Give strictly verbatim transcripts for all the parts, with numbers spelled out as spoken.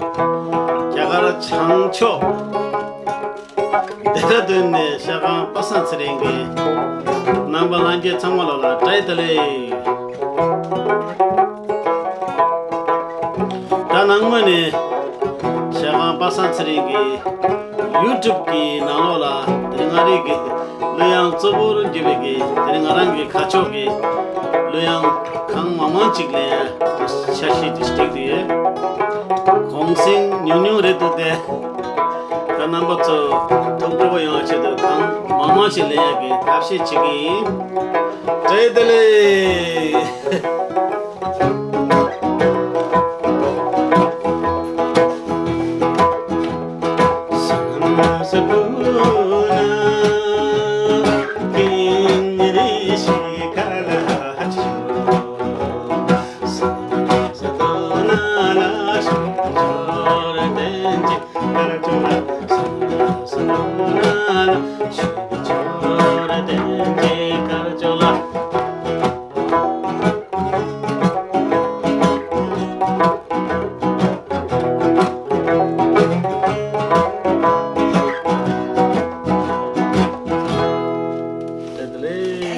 རྒྱ་གར་བྱང་ཕྱོགས་ལྡེ་ར་ལྡུན་ནས་ཤ་ཁང་པ་སངས་ཚེ་རིང་གི་རྣམ་པ་ལྷན་རྒྱས་ཚང་མ་ལོ་ལ་བཀྲ་ཤིས་བདེ་ལེགས། ད་ནངས་མོ་ནས་ཤ་ཁང་པ་སངས་ཚེ་རིང་གི་ཡུ་ཊུབ་ཀྱི་ནང་ལོགས་ལ་དེ་རིང་ང་རང་གི་གླུ་དབྱངས་གཙོ་བོར་གྱུར་པའི་གི་དེ་རིང་ང་རང་གི་ཁ་ཕྱོགས་ཀྱི་གླུ་དབྱངས་གང་མང་མང་ཅིག་ལེན་ཡ་འཆར་གཞི་དེ་བསྒྲིགས་ཏེ་ཡོད། གུང་སེང་ཉུང་ཉུང་རེད་འདུག་སྟེ། ད་རྣམ་པ་ཚོ་ཐུགས་སྤྲོ་པོ་ཡོང་བ་ཆེད་དུ་གང་མང་མང་ཞིག་ལེན་ཡག་གི་ཐབས་ཤེས་བྱེད་ཀྱི་ཡིན། བཀྲ་ཤིས་བདེ་ལེགས།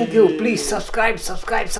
Thank you. Please subscribe, subscribe.